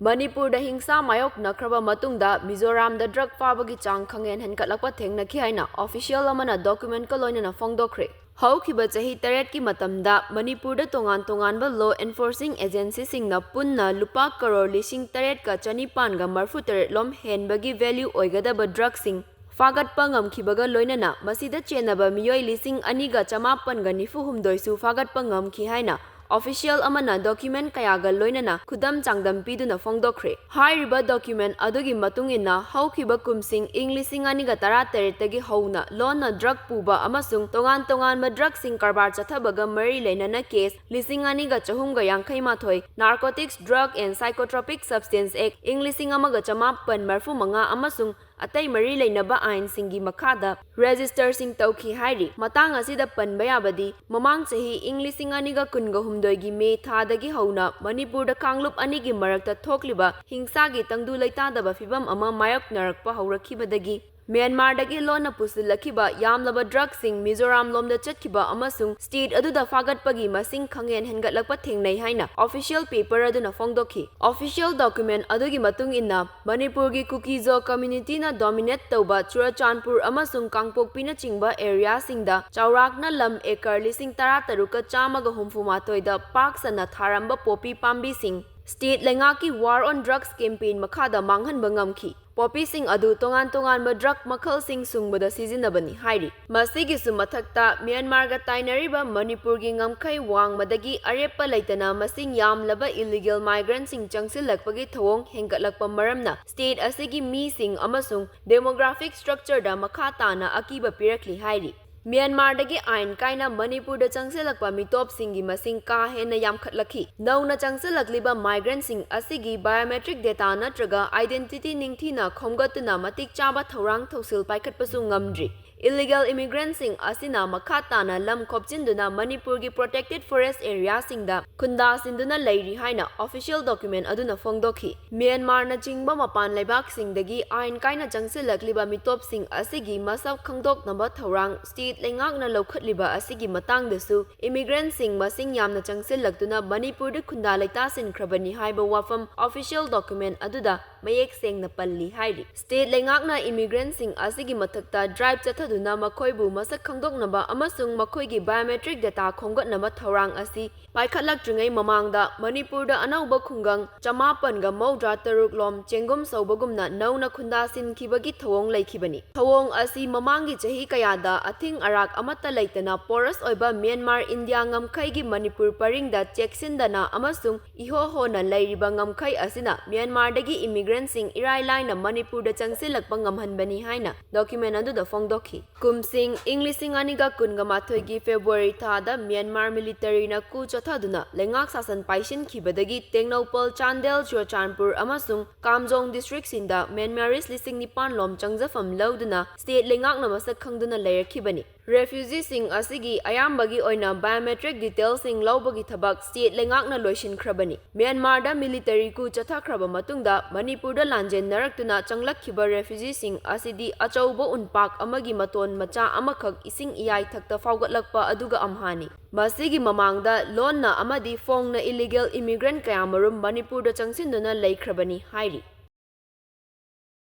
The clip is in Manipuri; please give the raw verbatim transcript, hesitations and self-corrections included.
ꯃꯅꯤꯄꯨꯔꯗ ꯍꯤꯡꯁꯥ ꯃꯥꯌꯣꯛꯅꯈ꯭ꯔꯕ ꯃꯇꯨꯡꯗ ꯃꯤꯖꯣꯔꯥꯝꯗ drug ꯐꯥꯕꯒꯤ ꯆꯥꯡ ꯈꯪꯍꯦꯟ ꯍꯦꯟꯒꯠꯂꯛꯄ ꯊꯦꯡꯅꯈꯤ ꯍꯥꯏꯅ official ꯑꯃꯅ documentꯀ ꯂꯣꯏꯅꯅ ꯐꯣꯡꯗꯣꯛꯈ꯭ꯔꯦ꯫ ꯍꯧꯈꯤꯕ ꯆꯍꯤ ꯇꯔꯦꯠꯀꯤ ꯃꯇꯝꯗ ꯃꯅꯤꯄꯨꯔꯗ ꯇꯣꯉꯥꯟ ꯇꯣꯉꯥꯟꯕ law enforcing agencyꯁꯤꯡꯅ ꯄꯨꯟꯅ ꯂꯨꯄꯥ ꯀꯔꯣꯔ ꯂꯤꯁꯤꯡ ꯇꯔꯦꯠꯀ ꯆꯅꯤꯄꯥꯟꯒ ꯃꯔꯐꯨ ꯇꯔꯦꯠ ꯂꯣꯝ ꯍꯦꯟꯕꯒꯤ value ꯑꯣꯏꯒꯗꯕ drugꯁꯤꯡ ꯐꯥꯒꯠꯄ ꯉꯝꯈꯤꯕꯒ ꯂꯣꯏꯅꯅ ꯃꯁꯤꯗ ꯆꯦꯟꯅꯕ ꯃꯤꯑꯣꯏ ꯂꯤꯁꯤꯡ ꯑꯅꯤꯒ ꯆꯃꯥꯄꯟꯒ ꯅꯤꯐꯨ ꯍꯨꯝꯗꯣꯏꯁꯨ ꯐꯥꯒꯠꯄ ꯉꯝꯈꯤ ꯍꯥꯏꯅ official ꯑꯃꯅ document ꯀꯌꯥꯒ ꯂꯣꯏꯅꯅ ꯈꯨꯗꯝ ꯆꯥꯡꯗꯝ ꯄꯤꯗꯨꯅ ꯐꯣꯡꯗꯣꯛꯈ꯭ꯔꯦ꯫ ꯍꯥꯏꯔꯤꯕ document ꯑꯗꯨꯒꯤ ꯃꯇꯨꯡ ꯏꯟꯅ ꯍꯧꯈꯤꯕ ꯀꯨꯝꯁꯤꯡ ꯏꯪ ꯂꯤꯁꯤꯡ ꯑꯅꯤꯒ ꯇꯔꯥꯇꯔꯦꯠꯇꯒꯤ ꯍꯧꯅ ꯂꯣꯟꯅ drug ꯄꯨꯕ ꯑꯃꯁꯨꯡ ꯇꯣꯉꯥꯟ ꯇꯣꯉꯥꯟꯕ drugꯁꯤꯡ ꯀꯔꯕꯥꯔ ꯆꯠꯊꯕꯒ ꯃꯔꯤ ꯂꯩꯅꯅ case ꯂꯤꯁꯤꯡ ꯑꯅꯤꯒ ꯆꯍꯨꯝꯒ ꯌꯥꯡꯈꯩ ꯃꯥꯊꯣꯏ, Narcotics, Drug and Psychotropic Substance Act ꯏꯪ ꯂꯤꯁꯤꯡ ꯑꯃꯒ ꯆꯃꯥꯄꯟ ꯃꯔꯐꯨ ꯃꯉꯥ ꯑꯃꯁꯨꯡ ꯑꯇꯩ ꯃꯔꯤ ꯂꯩꯅꯕ ꯑꯥꯏꯟꯁꯤꯡꯒꯤ ꯃꯈꯥꯗ registerꯁꯤꯡ ꯇꯧꯈꯤ ꯍꯥꯏꯔꯤ꯫ ꯃꯇꯥꯡ ꯑꯁꯤꯗ ꯄꯟꯕ ꯌꯥꯕꯗꯤ, ꯃꯃꯥꯡ ꯆꯍꯤ ꯏꯪ ꯂꯤꯁꯤꯡ ꯑꯅꯤꯒ ꯀꯨꯟꯒ ꯍꯨꯝꯗꯣꯏꯒꯤ ꯃꯦ ꯊꯥꯗꯒꯤ ꯍꯧꯅ ꯃꯅꯤꯄꯨꯔꯗ ꯀꯥꯡꯂꯨꯞ ꯑꯅꯤꯒꯤ ꯃꯔꯛꯇ ꯊꯣꯛꯂꯤꯕ ꯍꯤꯡꯁꯥꯒꯤ ꯇꯪꯗꯨ ꯂꯩꯇꯥꯗꯕ ꯐꯤꯚꯝ ꯑꯃ ꯃꯥꯌꯣꯛꯅꯔꯛꯄ ꯍꯧꯔꯛꯈꯤꯕꯗꯒꯤ ꯃ꯭ꯌꯥꯟꯃꯥꯔꯗꯒꯤ ꯂꯣꯟꯅ ꯄꯨꯁꯤꯜꯂꯛꯈꯤꯕ ꯌꯥꯝꯂꯕ drugꯁꯤꯡ ꯃꯤꯖꯣꯔꯥꯝ ꯂꯣꯝꯗ ꯆꯠꯈꯤꯕ ꯑꯃꯁꯨꯡ state ꯑꯗꯨꯗ ꯐꯥꯒꯠꯄꯒꯤ ꯃꯁꯤꯡ ꯈꯪꯍꯦꯟ ꯍꯦꯟꯒꯠꯂꯛꯄ ꯊꯦꯡꯅꯩ ꯍꯥꯏꯅ official paper ꯑꯗꯨꯅ ꯐꯣꯡꯗꯣꯛꯈꯤ꯫ Official document ꯑꯗꯨꯒꯤ ꯃꯇꯨꯡ ꯏꯟꯅ, ꯃꯅꯤꯄꯨꯔꯒꯤ ꯀꯨꯀꯤꯖꯣ communityꯅ dominate ꯇꯧꯕ ꯆꯨꯔꯆꯥꯟꯄꯨꯔ ꯑꯃꯁꯨꯡ ꯀꯥꯡꯄꯣꯛꯄꯤꯅꯆꯤꯡꯕ areaꯁꯤꯡꯗ ꯆꯥꯎꯔꯥꯛꯅ ꯂꯝ acre ꯂꯤꯁꯤꯡ ꯇꯔꯥꯇꯔꯨꯛꯀ ꯆꯥꯝꯃꯒ ꯍꯨꯝꯐꯨ ꯃꯥꯊꯣꯏꯗ ꯄꯥꯛ ꯁꯟꯅ ꯊꯥꯔꯝꯕ ꯄꯣꯄꯤ ꯄꯥꯝꯕꯤꯁꯤꯡ state ꯂꯩꯉꯥꯛꯀꯤ War on Drugs campaign ꯃꯈꯥꯗ ꯃꯥꯡꯍꯟꯕ ꯉꯝꯈꯤ꯫ ꯄꯣꯄꯤꯁꯤꯡ ꯑꯗꯨ ꯇꯣꯉꯥꯟ ꯇꯣꯉꯥꯟꯕ drug ꯃꯈꯜꯁꯤꯡ ꯁꯨꯡꯕꯗ ꯁꯤꯖꯤꯟꯅꯕꯅꯤ ꯍꯥꯏꯔꯤ꯫ ꯃꯁꯤꯒꯤꯁꯨ ꯃꯊꯛꯇ, ꯃ꯭ꯌꯥꯟꯃꯥꯔꯒ ꯇꯥꯏꯅꯔꯤꯕ ꯃꯅꯤꯄꯨꯔꯒꯤ ꯉꯝꯈꯩ ꯋꯥꯡꯃꯗꯒꯤ ꯑꯔꯦꯞꯄ ꯂꯩꯇꯅ ꯃꯁꯤꯡ ꯌꯥꯝꯂꯕ illegal migrantꯁꯤꯡ ꯆꯪꯁꯤꯜꯂꯛꯄꯒꯤ ꯊꯧꯑꯣꯡ ꯍꯦꯟꯒꯠꯂꯛꯄ ꯃꯔꯝꯅ state ꯑꯁꯤꯒꯤ ꯃꯤꯁꯤꯡ ꯑꯃꯁꯨꯡ demographic structureꯗ ꯃꯈꯥ ꯇꯥꯅ ꯑꯀꯤꯕ ꯄꯤꯔꯛꯂꯤ ꯍꯥꯏꯔꯤ꯫ ꯃ꯭ꯌꯥꯟꯃꯥꯔꯗꯒꯤ ꯑꯥꯏꯟ ꯀꯥꯏꯅ ꯃꯅꯤꯄꯨꯔꯗ ꯆꯪꯁꯤꯜꯂꯛꯄ ꯃꯤꯇꯣꯞꯁꯤꯡꯒꯤ ꯃꯁꯤꯡ ꯀꯥ ꯍꯦꯟꯅ ꯌꯥꯝꯈꯠꯂꯛꯈꯤ꯫ ꯅꯧꯅ ꯆꯪꯁꯤꯜꯂꯛꯂꯤꯕ migrantꯁꯤꯡ ꯑꯁꯤꯒꯤ biometric data ꯅꯠꯇ꯭ꯔꯒ identity ꯅꯤꯡꯊꯤꯅ ꯈꯣꯝꯒꯠꯇꯨꯅ ꯃꯇꯤꯛ ꯆꯥꯕ ꯊꯧꯔꯥꯡ ꯊꯧꯁꯤꯜ ꯄꯥꯏꯈꯠꯄꯁꯨ ꯉꯝꯗ꯭ꯔꯤ꯫ Illegal immigrantꯁꯤꯡ ꯑꯁꯤꯅ ꯃꯈꯥ ꯇꯥꯅ ꯂꯝ ꯈꯣꯞꯆꯤꯟꯗꯨꯅ ꯃꯅꯤꯄꯨꯔꯒꯤ protected forest areaꯁꯤꯡꯗ ꯈꯨꯟꯗꯥꯁꯤꯟꯗꯨꯅ ꯂꯩꯔꯤ ꯍꯥꯏꯅ official document ꯑꯗꯨꯅ ꯐꯣꯡꯗꯣꯛꯈꯤ꯫ ꯃ꯭ꯌꯥꯟꯃꯥꯔꯅꯆꯤꯡꯕ ꯃꯄꯥꯟ ꯂꯩꯕꯥꯛꯁꯤꯡꯗꯒꯤ ꯑꯥꯏꯟ ꯀꯥꯏꯅ ꯆꯪꯁꯤꯜꯂꯛꯂꯤꯕ ꯃꯤꯇꯣꯞꯁꯤꯡ ꯑꯁꯤꯒꯤ ꯃꯁꯛ ꯈꯪꯗꯣꯛꯅꯕ ꯊꯧꯔꯥꯡ state ꯂꯩꯉꯥꯛꯅ ꯂꯧꯈꯠꯂꯤꯕ ꯑꯁꯤꯒꯤ ꯃꯇꯥꯡꯗꯁꯨ immigrantꯁꯤꯡ ꯃꯁꯤꯡ ꯌꯥꯝꯅ ꯆꯪꯁꯤꯜꯂꯛꯇꯨꯅ ꯃꯅꯤꯄꯨꯔꯗ ꯈꯨꯟꯗꯥ ꯂꯩꯇꯥꯁꯤꯟꯈ꯭ꯔꯕꯅꯤ ꯍꯥꯏꯕ ꯋꯥꯐꯝ official document ꯑꯗꯨꯗ ꯃꯌꯦꯛ ꯁꯦꯡꯅ ꯄꯜꯂꯤ ꯍꯥꯏꯔꯤ꯫ State ꯂꯩꯉꯥꯛꯅ immigrantꯁꯤꯡ ꯑꯁꯤꯒꯤ ꯃꯊꯛꯇ drive ꯆꯠꯊꯗꯨꯅ ꯃꯈꯣꯏꯕꯨ ꯃꯁꯛ ꯈꯪꯗꯣꯛꯅꯕ ꯑꯃꯁꯨꯡ ꯃꯈꯣꯏꯒꯤ biometric data ꯈꯣꯝꯒꯠꯅꯕ ꯊꯧꯔꯥꯡ ꯑꯁꯤ ꯄꯥꯏꯈꯠꯂꯛꯇ꯭ꯔꯤꯉꯩ ꯃꯃꯥꯡꯗ ꯃꯅꯤꯄꯨꯔꯗ ꯑꯅꯧꯕ ꯈꯨꯡꯒꯪ ꯆꯃꯥꯄꯟꯒ ꯃꯧꯗ꯭ꯔꯥ ꯇꯔꯨꯛ ꯂꯣꯝ ꯆꯦꯡꯒꯨꯝ ꯁꯧꯕꯒꯨꯝꯅ ꯅꯧꯅ ꯈꯨꯟꯗꯥꯁꯤꯟꯈꯤꯕꯒꯤ ꯊꯧꯑꯣꯡ ꯂꯩꯈꯤꯕꯅꯤ꯫ ꯊꯧꯑꯣꯡ ꯑꯁꯤ ꯃꯃꯥꯡꯒꯤ ꯆꯍꯤ ꯀꯌꯥꯗ ꯑꯊꯤꯡ ꯑꯔꯥꯛ ꯑꯃꯠꯇ ꯂꯩꯇꯅ porous ꯑꯣꯏꯕ ꯃ꯭ꯌꯥꯟꯃꯥꯔ ꯏꯟꯗꯤꯌꯥ ꯉꯝꯈꯩꯒꯤ ꯃꯅꯤꯄꯨꯔ ꯄꯔꯤꯡꯗ ꯆꯦꯛꯁꯤꯟꯗꯅ ꯑꯃꯁꯨꯡ ꯏꯍꯣ ꯍꯣꯅ ꯂꯩꯔꯤꯕ ꯉꯝꯈꯩ ꯑꯁꯤꯅ ꯃ꯭ꯌꯥꯟꯃꯥꯔꯗꯒꯤ immigrantꯁꯤꯡ ꯏꯔꯥꯏ ꯂꯥꯏꯅ ꯃꯅꯤꯄꯨꯔꯗ ꯆꯪꯁꯤꯜꯂꯛꯄ ꯉꯝꯍꯟꯕꯅꯤ ꯍꯥꯏꯅ document ꯑꯗꯨꯗ ꯐꯣꯡꯗꯣꯛꯈꯤ꯫ ꯀꯨꯝꯁꯤꯡ ꯏꯪ ꯂꯤꯁꯤꯡ ꯑꯅꯤꯒ ꯀꯨꯟꯒ ꯃꯥꯊꯣꯏꯒꯤ February ꯊꯥꯗ ꯃ꯭ꯌꯥꯟꯃꯥꯔ militaryꯅ coup ꯆꯠꯊꯗꯨꯅ ꯂꯩꯉꯥꯛ ꯁꯥꯁꯟ ꯄꯥꯏꯁꯤꯟꯈꯤꯕꯗꯒꯤ ꯇꯦꯡꯅꯧꯄꯜ, ꯆꯥꯟꯗꯦꯜ, ꯆꯨꯔꯆꯥꯟꯄꯨꯔ ꯑꯃꯁꯨꯡ ꯀꯥꯝꯖꯣꯡ districtꯁꯤꯡꯗ Myanmarese ꯂꯤꯁꯤꯡ ꯅꯤꯄꯥꯟ ꯂꯣꯝ ꯆꯪꯖꯐꯝ ꯂꯧꯗꯨꯅ state ꯂꯩꯉꯥꯛꯅ ꯃꯁꯛ ꯈꯪꯗꯨꯅ ꯂꯩꯔꯛꯈꯤꯕꯅꯤ꯫ Refugeeꯁꯤꯡ ꯑꯁꯤꯒꯤ ꯑꯌꯥꯝꯕꯒꯤ ꯑꯣꯏꯅ biometric detailsꯁꯤꯡ ꯂꯧꯕꯒꯤ ꯊꯕꯛ state ꯂꯩꯉꯥꯛꯅ ꯂꯣꯏꯁꯤꯟꯈ꯭ꯔꯕꯅꯤ꯫ ꯃ꯭ꯌꯥꯟꯃꯥꯔꯗ military coup ꯆꯠꯊꯈ꯭ꯔꯕ ꯃꯇꯨꯡꯗ ꯃꯅꯤꯄꯨꯔꯗ ꯂꯥꯟꯖꯦꯟꯅꯔꯛꯇꯨꯅ ꯆꯪꯂꯛꯈꯤꯕ refugeeꯁꯤꯡ ꯑꯁꯤꯗꯤ ꯑꯆꯧꯕ ꯎꯟꯄꯥꯛ ꯑꯃꯒꯤ ꯃꯇꯣꯟ ꯃꯆꯥ ꯑꯃꯈꯛ ꯏꯁꯤꯡ ꯏꯌꯥꯏꯊꯛꯇ ꯐꯥꯎꯒꯠꯂꯛꯄ ꯑꯗꯨꯒ ꯑꯝꯍꯥꯅꯤ꯫ ꯃꯁꯤꯒꯤ ꯃꯃꯥꯡꯗ ꯂꯣꯟꯅ ꯑꯃꯗꯤ ꯐꯣꯡꯅ illegal immigrant ꯀꯌꯥꯃꯔꯨꯝ ꯃꯅꯤꯄꯨꯔꯗ ꯆꯪꯁꯤꯟꯗꯨꯅ ꯂꯩꯈ꯭ꯔꯕꯅꯤ ꯍꯥꯏꯔꯤ꯫